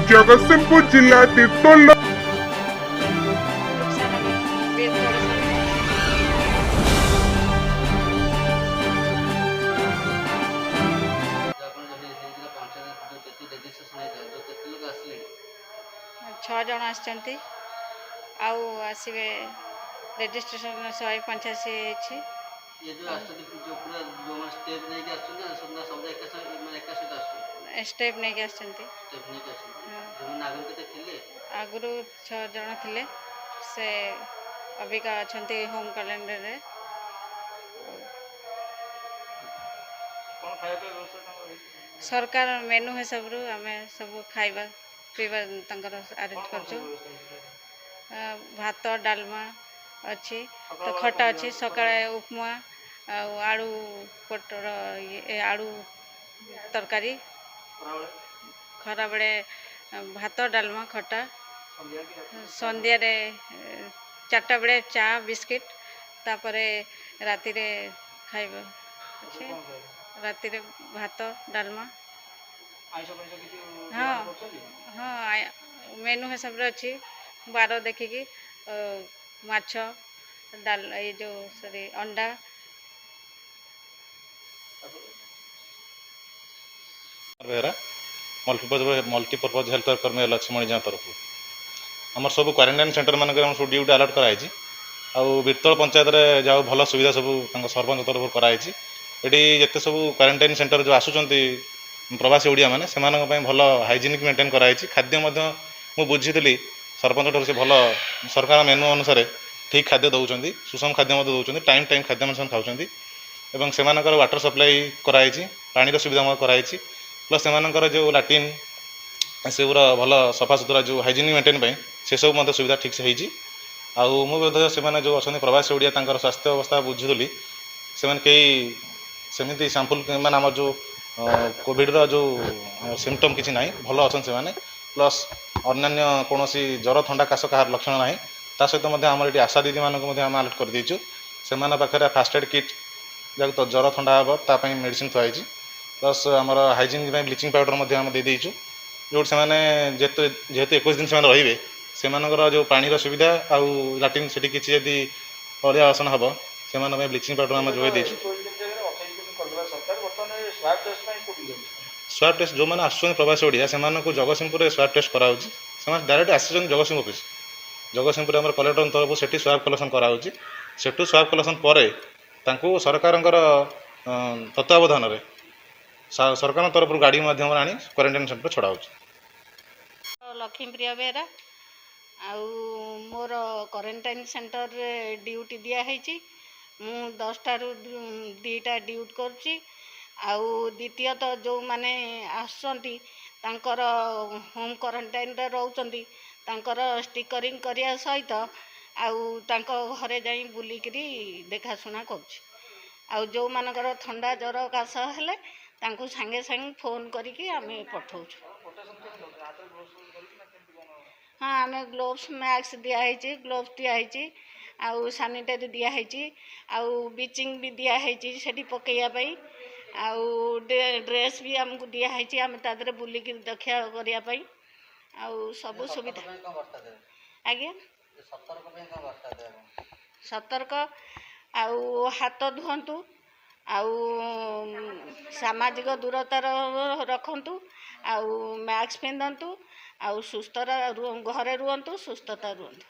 ଜଗତସିଂହପୁର ଜିଲ୍ଲା ତିର୍ତ୍ତୋଲ। ରୁକସାନା ବୀରତଳ ସରପଞ୍ଚ। ଆପଣ ଯଦି ହେଇଥିଲା ପଞ୍ଚାୟତ ଯେଉଁ ଯେତେ ରେଜିଷ୍ଟ୍ରେସନ୍ ହେଇଥିଲା, ଯେଉଁ କେତେ ଲୋକ ଆସିଲେଣି? 6 ଜଣ ଆସିଛନ୍ତି, ଆଉ ଆସିବେ। ରେଜିଷ୍ଟ୍ରେସନ୍ 185 ହେଇଛି। ଇଏ ଯେଉଁ ଆସୁଛନ୍ତି, ଯେଉଁ ପୁରା ଯେଉଁମାନେ ଷ୍ଟେପ୍ ନେଇକି ଆସୁଛନ୍ତି ନା ସବୁ ଏକା ସହିତ, ମାନେ ଏକା ସହିତ ଆସୁଛନ୍ତି? ଷ୍ଟେପ୍ ନେଇକି ଆସିଛନ୍ତି। ଷ୍ଟେପ୍ ନେଇକି ଆସୁଛନ୍ତି? ହଁ। ଯେଉଁମାନେ ଆଗରୁ କେତେ ଥିଲେ? ଆଗରୁ 6 ଜଣ ଥିଲେ, ସେ ଅବିକା ଅଛନ୍ତି ହୋମ୍ କ୍ୱାରେଣ୍ଟାଇନ୍ରେ। କ'ଣ ଖାଇବା ପିଇବା ବ୍ୟବସ୍ଥା ତାଙ୍କର ହେଇଛି? ସରକାର ମେନୁ ହିସାବରୁ ଆମେ ସବୁ ଖାଇବା ପିଇବା ତାଙ୍କର ଆରେଞ୍ଜ କ'ଣ କ'ଣ କରୁଛୁ। ସବୁ ବ୍ୟବସ୍ଥା ହେଇଛି? ଭାତ ଡାଲମା ଅଛି ତ, ସକାଳ ଖଟା ବେଳା ଅଛି। ସକାଳେ ଉପମା ଆଉ ଆଳୁ ପୋଟଳ ଇଏ ଆଳୁ ତରକାରୀ। ଖରାବେଳେ? ଖରାବେଳେ ଭାତ ଡାଲମା ଖଟା। ସନ୍ଧ୍ୟା କି ରାତି? ସନ୍ଧ୍ୟାରେ 4ଟା ବେଳେ ଚା ବିସ୍କିଟ୍, ତାପରେ ରାତିରେ ଖାଇବା ଅଛି। କ'ଣ ଖାଇବେ? ରାତିରେ ଭାତ ଡାଲମା। ଆଇଁଷ ଫାଇଁଷ କିଛି ହଁ। ଯୋଗାଣ କରୁଛନ୍ତି? ହଁ, ମେନୁ ହିସାବରେ ଅଛି। ବାର ଦେଖିକି ମାଛ ଡାଲ, ଏଇ ଯେଉଁ ସରି, ଅଣ୍ଡା। ତାପରେ ବେହେରା, ମଲ୍ଟିପର୍ପଜ୍ ହେଲ୍ଥ ୱାର୍କର ମେ ଲକ୍ଷ୍ମୀଗାଁ ତରଫରୁ। ଆମର ସବୁ କ୍ୱାରେଣ୍ଟାଇନ୍ ସେଣ୍ଟର ମାନଙ୍କରେ ଆମର ସବୁ ଡ୍ୟୁଟି ଆଲଟ୍ କରାହେଇଛି। ଆଉ ବିରତଳ ପଞ୍ଚାୟତରେ ଯାଉ ଭଲ ସୁବିଧା ସବୁ ତାଙ୍କ ସରପଞ୍ଚ ତରଫରୁ କରାହେଇଛି। ଏଠି ଯେତେ ସବୁ କ୍ୱାରେଣ୍ଟାଇନ୍ ସେଣ୍ଟର ଯେଉଁ ଆସୁଛନ୍ତି ପ୍ରବାସୀ ଓଡ଼ିଆମାନେ, ସେମାନଙ୍କ ପାଇଁ ଭଲ ହାଇଜିନିକ୍ ମେଣ୍ଟେନ୍ କରାହେଇଛି। ଖାଦ୍ୟ ମଧ୍ୟ ମୁଁ ବୁଝିଥିଲି ସରପଞ୍ଚ ଠାରୁ, ସେ ଭଲ ସରକାର ମେନୁ ଅନୁସାରେ ଠିକ୍ ଖାଦ୍ୟ ଦେଉଛନ୍ତି, ସୁଷମ ଖାଦ୍ୟ ମଧ୍ୟ ଦେଉଛନ୍ତି। ଟାଇମ୍ ଟାଇମ୍ ଖାଦ୍ୟ ମଧ୍ୟ ସେମାନେ ଖାଉଛନ୍ତି ଏବଂ ସେମାନଙ୍କର ୱାଟର ସପ୍ଲାଇ କରାହେଇଛି, ପାଣିର ସୁବିଧା ମଧ୍ୟ କରାହେଇଛି। ପ୍ଲସ୍ ସେମାନଙ୍କର ଯେଉଁ ଲାଟ୍ରିନ୍ ଏସବୁର ଭଲ ସଫାସୁତୁରା, ଯେଉଁ ହାଇଜିନିକ୍ ମେଣ୍ଟେନ୍ ପାଇଁ ସେସବୁ ମଧ୍ୟ ସୁବିଧା ଠିକ୍ସେ ହେଇଛି। ଆଉ ମୁଁ ମଧ୍ୟ ସେମାନେ ଯେଉଁ ଅଛନ୍ତି ପ୍ରବାସୀ ଓଡ଼ିଆ, ତାଙ୍କର ସ୍ୱାସ୍ଥ୍ୟ ଅବସ୍ଥା ବୁଝୁଥିଲି। ସେମାନେ କେହି ସେମିତି ସାମ୍ପୁଲ୍ ମାନେ ଆମର ଯେଉଁ କୋଭିଡ଼ର ଯେଉଁ ସିମ୍ପଟମ୍ କିଛି ନାହିଁ, ଭଲ ଅଛନ୍ତି ସେମାନେ। ପ୍ଲସ୍ ଅନ୍ୟାନ୍ୟ କୌଣସି ଜ୍ୱର, ଥଣ୍ଡା, କାଶ କାହାର ଲକ୍ଷଣ ନାହିଁ। ତା ସହିତ ମଧ୍ୟ ଆମର ଏଠି ଆଶା ଦିଦିମାନଙ୍କୁ ମଧ୍ୟ ଆମେ ଆଲର୍ଟ କରିଦେଇଛୁ। ସେମାନଙ୍କ ପାଖରେ ଫାଷ୍ଟ ଏଡ଼୍ କିଟ୍, ଯାହାକୁ ତ ଜ୍ୱର ଥଣ୍ଡା ହେବ ତା ପାଇଁ ମେଡ଼ିସିନ୍ ଥୁଆ ହେଇଛି। ପ୍ଲସ୍ ଆମର ହାଇଜିନ୍ ପାଇଁ ବ୍ଲିଚିଂ ପାଉଡ଼ର ମଧ୍ୟ ଆମେ ଦେଇଦେଇଛୁ। ଯେଉଁଠି ସେମାନେ ଯେହେତୁ 21 ଦିନ ସେମାନେ ରହିବେ, ସେମାନଙ୍କର ଯେଉଁ ପାଣିର ସୁବିଧା ଆଉ ଲାଟ୍ରିନ୍, ସେଠି କିଛି ଯଦି ଅଳିଆ ଆସନ ହେବ, ସେମାନଙ୍କ ପାଇଁ ବ୍ଲିଚିଂ ପାଉଡ଼ର ଆମେ ଯୋଗାଇ ଦେଇଛୁ। 21 ଦିନ ଜାଗାରେ 28 ଦିନ କରିଦେଲା ସରକାର। ବର୍ତ୍ତମାନ ସ୍ୱାବ୍ ଟେଷ୍ଟ ପାଇଁ କୋଉଠି ଯାଉଛି? ସ୍ୱାବ୍ ଟେଷ୍ଟ, ଯେଉଁମାନେ ଆସୁଛନ୍ତି ପ୍ରବାସୀ ଓଡ଼ିଆ, ସେମାନଙ୍କୁ ଜଗତସିଂହପୁରରେ ସ୍ୱାବ୍ ଟେଷ୍ଟ କରାହେଉଛି। ସେମାନେ ଡାଇରେକ୍ଟ ଆସିଛନ୍ତି ଜଗତସିଂହ ଅଫିସ୍। ଜଗତସିଂହପୁରରେ ଆମର କଲେକ୍ଟରଙ୍କ ତରଫରୁ ସେଠି ସ୍ୱାବ୍ କଲେକ୍ସନ୍ କରାହେଉଛି। ସେଠୁ ସ୍ୱାବ୍ କଲେକ୍ସନ୍ ପରେ ତାଙ୍କୁ ସରକାରଙ୍କର ତତ୍ତ୍ୱାବଧାନରେ ସରକାରଙ୍କ ତରଫରୁ ଗାଡ଼ି ମାଧ୍ୟମରେ ଆଣି କ୍ୱାରେଣ୍ଟାଇନ୍ ସେଣ୍ଟର ଛଡ଼ା ହେଉଛି। ଲକ୍ଷ୍ମୀପ୍ରିୟା ବେହେରା। ଆଉ ମୋର କ୍ୱାରେଣ୍ଟାଇନ୍ ସେଣ୍ଟରରେ ଡ୍ୟୁଟି ଦିଆହେଇଛି। ମୁଁ 10ଟାରୁ 2ଟା ଡ୍ୟୁଟି କରୁଛି। ଆଉ ଦ୍ୱିତୀୟତଃ, ଯେଉଁମାନେ ଆସୁଛନ୍ତି, ତାଙ୍କର ହୋମ୍ କ୍ୱାରେଣ୍ଟାଇନ୍ରେ ରହୁଛନ୍ତି, ତାଙ୍କର ଷ୍ଟିକରିଂ କରିବା ସହିତ ଆଉ ତାଙ୍କ ଘରେ ଯାଇ ବୁଲିକିରି ଦେଖାଶୁଣା କରୁଛି। ଆଉ ଯେଉଁମାନଙ୍କର ଥଣ୍ଡା, ଜ୍ୱର, କାଶ ହେଲେ ତାଙ୍କୁ ସାଙ୍ଗେ ସାଙ୍ଗେ ଫୋନ୍ କରିକି ଆମେ ପଠାଉଛୁ। ପ୍ରୋଟେକ୍ସନ୍ କେମିତି ଦେଉଛନ୍ତି? ହାତରେ ଗ୍ଲୋଭ୍ସ କରିକି ନା କେମିତି କ'ଣ? ହଁ, ଆମେ ଗ୍ଲୋଭ୍ସ, ମାସ୍କ ଦିଆହେଇଛି, ଗ୍ଲୋଭ୍ସ ଦିଆହେଇଛି ଆଉ ସାନିଟାରୀ ଦିଆହେଇଛି ଆଉ ବ୍ଲିଚିଂ ବି ଦିଆହେଇଛି ସେଠି ପକାଇବା ପାଇଁ। ଆଉ ଡ୍ରେସ୍ ବି ଆମକୁ ଦିଆହେଇଛି, ଆମେ ତା ଦେହରେ ବୁଲିକି ଦେଖା କରିବା ପାଇଁ ଆଉ ସବୁ ସୁବିଧା। ସତର୍କ ପାଇଁ କ'ଣ ବାର୍ତ୍ତା ଦେବେ? ଆଜ୍ଞା? ସତର୍କ ପାଇଁ କ'ଣ ବାର୍ତ୍ତା ଦେବେ ଆପଣ? ସତର୍କ ଆଉ ହାତ ଧୁଅନ୍ତୁ ଆଉ ସାମାଜିକ ଦୂରତା ରଖନ୍ତୁ ଆଉ ମାସ୍କ ପିନ୍ଧନ୍ତୁ ଆଉ ସୁସ୍ଥ ଘରେ ରୁହନ୍ତୁ, ସୁସ୍ଥତା ରୁହନ୍ତୁ।